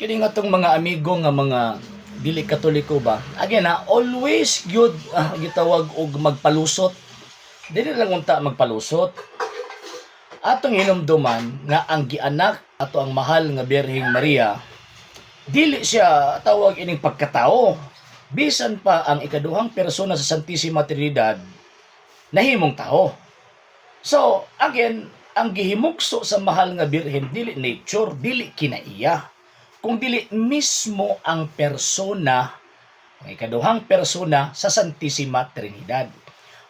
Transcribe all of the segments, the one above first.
Kini nga tong mga amigo nga mga dili Katoliko ba? Again ha, always gyud gitawag og magpalusot. Dili lang unta magpalusot. Atong hinumduman nga ang gianak ato ang mahal nga Birheng Maria, dili siya tawag ining pagkatao. Bisan pa ang ikaduhang persona sa Santissima Trinidad nahimong tao. So, again, ang gihimugso sa mahal nga Birhen dili nature, dili kinaiya. Kung dili mismo ang persona, ang ikaduhang persona sa Santissima Trinidad.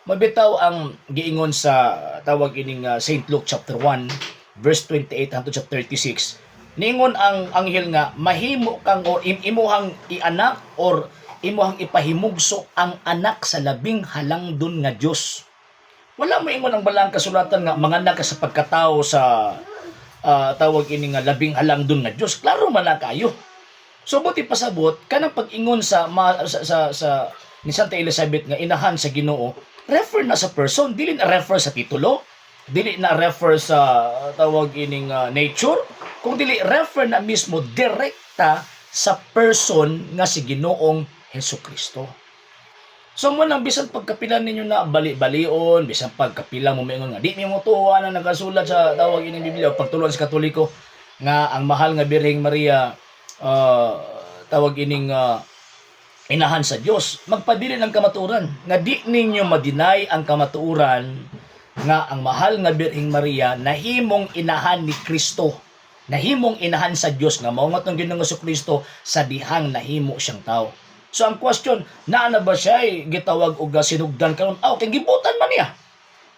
Mabitaw ang giingon sa tawag ining St. Luke chapter 1 verse 28 hangtod sa 36. Niingon ang anghel nga mahimo kang or imuhang ianak or imuhang ipahimugso ang anak sa labing halangdon nga Dios. Wala mo ingon ang balaang kasulatan nga manganak ka sa pagkatao sa tawag ini nga labing halangdon nga Dios. Klaro man na kayo. So buti pasabot kanang pag-ingon sa, ma, sa ni Santa Elizabeth nga inahan sa Ginoo, refer na sa person, dili na refer sa titulo, dili na refer sa tawag ining nature, kung dili refer na mismo direkta sa person nga si Ginoong Hesus Kristo. So mo nang bisan pagkapila ninyo na bali-balion, bisan pagkapila mo maingon nga di mi mo tuwa na nagasulat sa tawag ining Biblia o pagtuluan sa Katoliko nga ang mahal nga Birheng Maria tawag ining inahan sa Dios, magpadili ng kamatuoran nga di ninyo ma-deny ang kamatuoran nga ang mahal nga Birheng Maria nahimong inahan ni Kristo, nahimong inahan sa Dios nga mao nga tong Ginoong Kristo sa dihang nahimo siyang tao. So ang question, naa na ba siya ay gitawag og sinugdan karon? Aw, kay gimbutan man niya.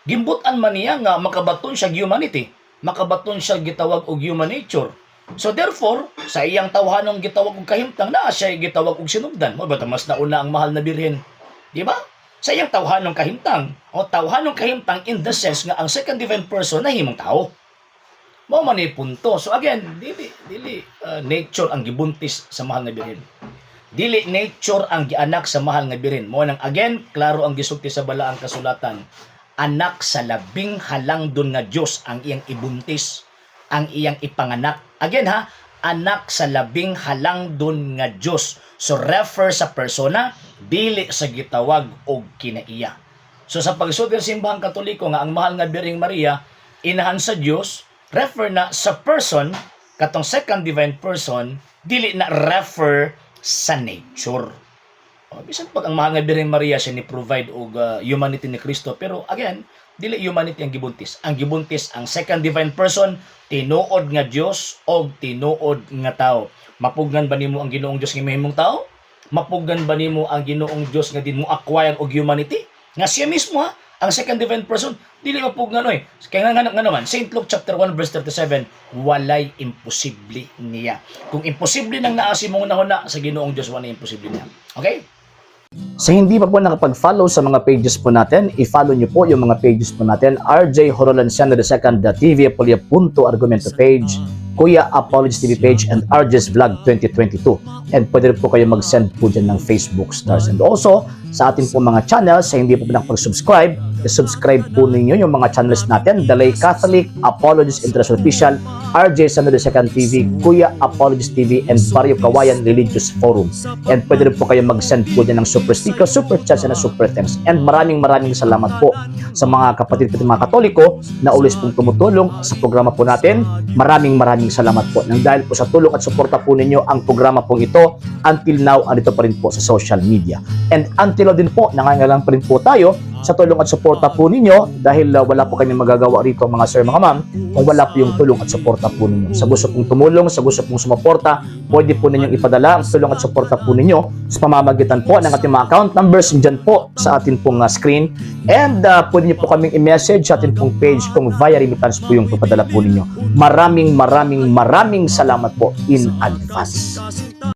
Gimbutan man niya nga makabaton siya humanity. Makabaton siya gitawag og human nature. So therefore, sa iyang tawhanong gitawag og kahimtang, naa siya gitawag og sinugdan. Mo ba mas nauna ang mahal na Birhen? Di ba? Sa iyang tawhanong kahimtang. O tawhanong kahimtang in the sense nga ang second divine person nahimong tao. Mao man ni punto. So again, dili dili nature ang gibuntis sa mahal na Birhen. Dili nature ang gianak sa mahal nga Birhen. Mo nang again, klaro ang gisulti sa balaang kasulatan. Anak sa labing halangdon nga Dios ang iyang ibuntis, ang iyang ipanganak. Again ha, anak sa labing halangdon nga Dios. So refer sa persona, dili sa gitawag og kinaiya. So sa pagsulti sa simbahang Katoliko nga ang mahal nga Birheng Maria inahan sa Dios, refer na sa person katong second divine person, dili na refer sa nature. O, bisan pag ang mahal nga Birheng Maria siya ni provide og humanity ni Kristo, pero again, dili humanity ang gibuntis. Ang gibuntis ang second divine person, tinuod nga Dios og tinuod nga tao. Mapugnan ba nimo ang Ginoong Dios nga mahimong tao? Mapugnan ba nimo ang Ginoong Dios nga din mo acquire og humanity? Nga siya mismo ha, ang second divine person, dili mapugnan oy. Kaya nga nga naman, St. Luke chapter 1 verse 37, walay imposible niya. Kung imposible nang naa sa imong hunahuna sa Ginoong Dios, walay imposible niya. Okay? Sa hindi pa po nakapag-follow sa mga pages po natin, i-follow nyo po yung mga pages po natin. RJ Horolenciano II, TV Apolia Punto Argumento page, Kuya Apologies TV page, and RJ's Vlog 2022. And pwede rin po kayo mag-send po dyan ng Facebook stars. And also, sa ating po mga channels, sa hindi po nakapag-subscribe, i-subscribe po ninyo yung mga channels natin. The Lay Catholic, Apologies International Official, RJ Sano II TV, Kuya Apologies TV, and Barrio Kawayan Religious Forum. And pwede rin po kayo mag-send po dyan ng super sticker, super chats, and super thanks. And maraming maraming salamat po sa mga kapatid ko mga Katoliko na always pong tumutulong sa programa po natin. Maraming maraming salamat po. Nang dahil po sa tulong at suporta po ninyo ang programa pong ito, until now, andito pa rin po sa social media. And until now din po, nangangailangan pa rin po tayo sa tulong at suporta po ninyo dahil wala po kami magagawa rito, mga sir, mga ma'am, kung wala po yung tulong at suporta po ninyo. Sa gusto pong tumulong, sa gusto pong sumuporta, pwede po ninyong ipadala ang tulong at suporta po ninyo sa pamamagitan po ng ating mga account numbers dyan po sa atin pong screen. And pwede niyo po kaming i-message sa atin pong page kung via remittance po yung papadala po ninyo. Maraming maraming maraming salamat po in advance.